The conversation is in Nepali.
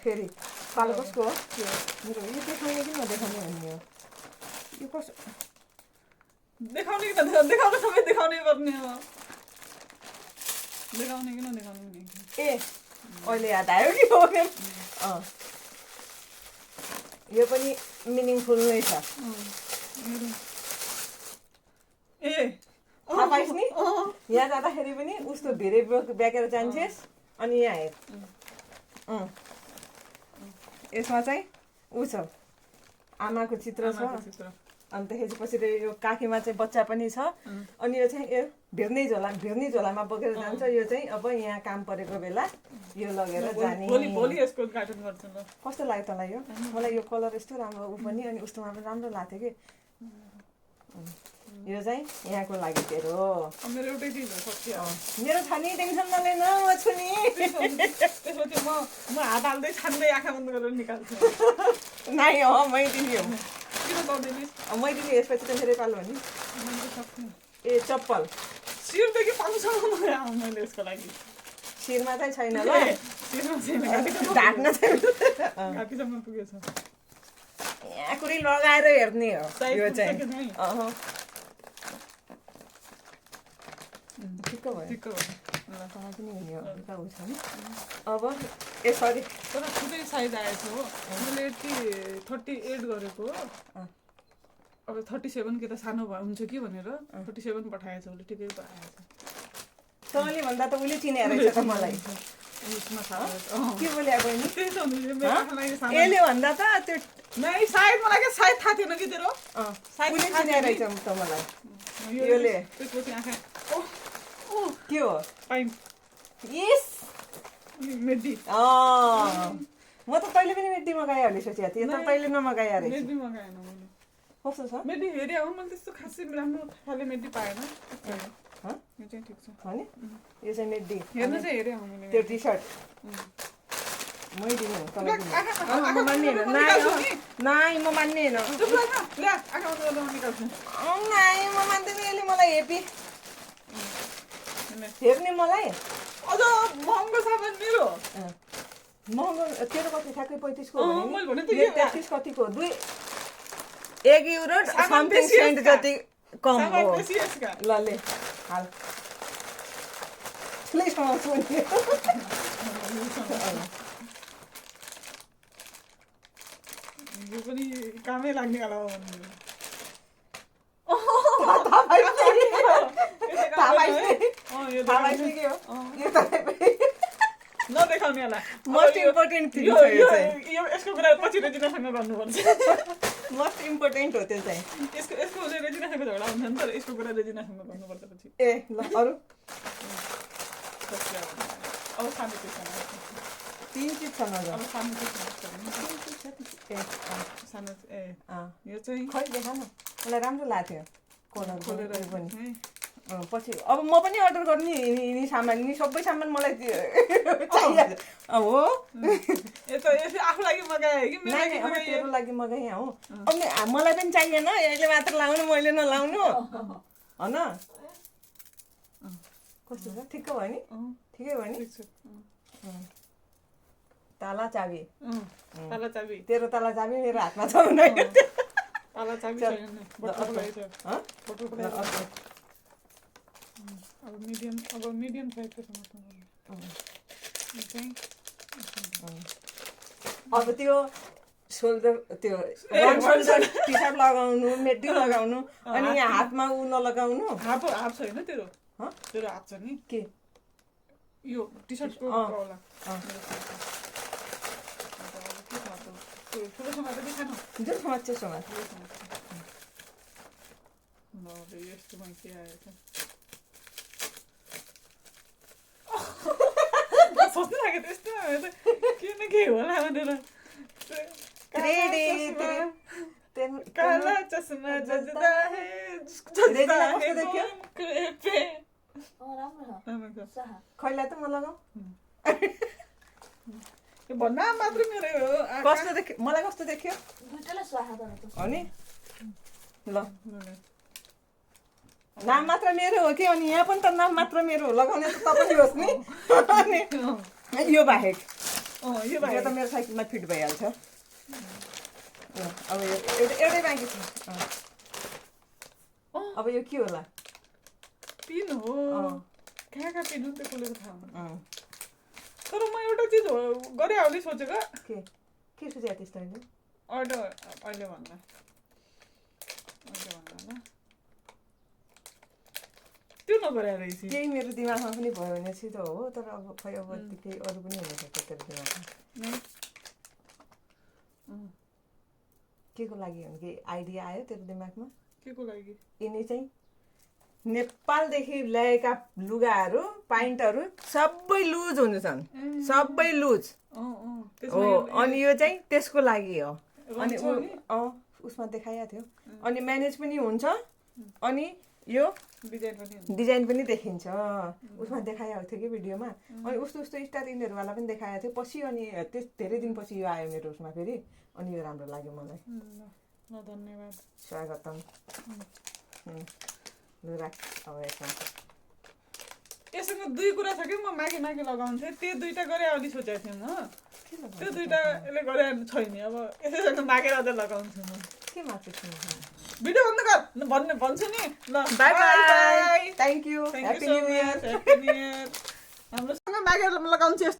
फेरि कालो कसको हो मेरो यो देखाउने कि नदेखाउने भन्ने हो यो कस देखाउने कि देखाउने सबै देखाउने पर्ने हो देखाउने कि नदेखाउने नि ए अहिले याद आयो कि हो यो पनि मिनिङफुल नै छ ए थाहा पाइस् नि यहाँ जाँदाखेरि पनि उस्तो धेरै ब्याकेर जान्छेस् अनि यहाँ हेर यसमा चाहिँ ऊ छ आमाको चित्र छ अनि त्यसपछि यो काखीमा चाहिँ बच्चा पनि छ अनि यो चाहिँ यो भिर्नी झोलामा बोकेर जान्छ यो चाहिँ अब यहाँ काम परेको बेला यो लगेर जाने भोलि यसको उद्घाटन गर्छ ल कस्तो लाग्यो तँलाई यो मलाई यो कलर यस्तो राम्रो ऊ पनि अनि उस्तोमा पनि राम्रो लाग्थ्यो कि यो चाहिँ यहाँको लागि तेरो मेरो एउटै चिज हो सत्य मेरो छ नि टेन्सन नलिन म छु नि त्यसपछि म हात हाल्दै छान्दै आँखा बन्द गरेर निकाल्छु नाइ मैदिनी हो किन पाउँदैनिस् मैदिनी यसपछि त फेरि पालो नि ए चप्पल शिरदेखि पाउँछौँ मैले यसको लागि शिरमा चाहिँ छैन ल शिरमा छैन ढाक्न चाहिँ घाँटीसम्म पुगेछ यहाँ कुरै लगाएर हेर्ने हो यो चाहिँ ठिक्क भयो ठिक्क भयो कहाँ पनि हुने हो उता उ छ नि अब ए सरी तर ठुलै साइज आएछ हो मैले यति 38 गरेको हो अब 37 कि त सानो भयो हुन्छ कि भनेर 37 पठाएछ उसले ठिकै आएछ तँले भन्दा त उसले चिने रहेछ त मलाई के बोले बहिनी यसले भन्दा त त्यो नै सायद मलाई के सायद थाहा थिएन कि तेरो सायद चिने रहेछ त मलाई योले त्यसपछि आँखा के हो पाइन यस मेडी म त पहिले पनि मेडी मगाएँ भने सोचेको थिएँ त पहिले नमगाएँ अरे मेडी मगाएन मैले कस्तो छ मेडी हेरे हो मैले त्यस्तो खासै राम्रो खाले मेडी पाएन यो चाहिँ ठिक छ हो नि यो चाहिँ मेडी हेर्नु चाहिँ हेरे हो मैले त्यो टी सर्ट मै दिनु नाइ म मान्ने होइन नाइ म मान्दैन यसले मलाई हेर्ने मलाई अझ महँगो सामान मेरो महँगो तेरो कति ठ्याक्कै 35 को मैले भने त 33 कतिको 1 युरो समथिङ सेन्ट जति कम हो ल ले हाल प्लिज कमाउँछु नि यो पनि कामै लाग्ने होला नदेखाउने होला मोस्ट इम्पोर्टेन्ट थिङ यो यसको कुरा पछि रेजिनासँग गर्नुपर्छ मोस्ट इम्पोर्टेन्ट हो त्यो चाहिँ यसको रेजिनासँग झगडा हुन्छ नि तर यसको कुरा रेजिनासँग गर्नुपर्छ पछि ए ल अरू अब सानो चिज तीन चिज छ न अब सानो चिज सानो यो चाहिँ खै देखा न मलाई राम्रो लाग्थ्यो कलर खोलेर पनि पछि अब म पनि अर्डर गर्ने यिनी सामान नि सबै सामान मलाई चाहिएको हो यसो आफू लागि मगाए कि तेरो लागि मगाएँ हो अब मलाई पनि चाहिएन यसले मात्र लाउनु मैले नलाउनु होइन कस्तो छ ठिक्क भयो नि ठिकै भयो नि ताला चाबी तेरो ताला चाबी मेरो हातमा छ ताला चाबी अब मिडियम साइजको अब त्यो सोल्डर त्यो सोल्डर टी सर्ट लगाउनु मेटी लगाउनु अनि यहाँ हातमा उ नलगाउनु हाफ छैन तेरो हात छ नि के यो टी सर्टको होला ठुलो समाज पनि खानु जुन समाज चाहिँ समाज यस्तोमा के आएछ सोच्नु लाग्यो त्यस्तो के न के होला भनेर काला चस्मा जज्दा है खैला त म लगाऊ भन्न मात्र मेरो हो कस्तो देख्यो मलाई कस्तो देख्यो हो नि ल नाम मात्र मेरो हो कि अनि यहाँ पनि त नाम मात्र मेरो हो लगाउने त तपाईँ होस् नि अनि यो बाहेक यो यो भाइ त मेरो साइकलमा फिट भइहाल्छ अब यो एउटै बाँकी छ अब यो के होला पिन हो अँ। कहाँ पिन हो त्यो कसले थाहा हुँदैन। अँ, तर म एउटा चिज गरे आउने सोचेको के सोचे त्यस्तो होइन अहिले भन्दा होइन त्यो नगरे रहेछ केही मेरो दिमागमा पनि भयो भने चाहिँ त हो तर अब खै अब केही अरू पनि हुनसक्छ तेरो दिमागमा के को लागि हो कि आइडिया आयो तेरो दिमागमा के को लागि यिनी चाहिँ नेपालदेखि ल्याएका लुगाहरू पाइन्टहरू सबै लुज हुन्छन् सबै लुज हो अनि यो चाहिँ त्यसको लागि हो अनि उसमा देखाइएको थियो अनि म्यानेज पनि हुन्छ अनि यो डिजाइन पनि देखिन्छ उसमा देखाएको थियो कि भिडियोमा अनि उस्तो उस्तो स्टार इन्डियरवाला पनि देखाएको थियो पछि अनि त्यस धेरै दिनपछि यो आयो मेरो उसमा फेरि अनि यो राम्रो लाग्यो मलाई धन्यवाद स्वागतम लु राख अब यसमा यससँग दुई कुरा छ कि म माघे माघे लगाउँथेँ त्यो दुईटा गरे अलि सोचेको थिएँ म त्यो दुईटा यसले गरे छैन अब यसैसँग माघे राजा लगाउँछु म के माग्छु भिडियो बन्द गर भन्छु नि ल by by thank you happy new year हाम्रो सँग माघे लगाउँछु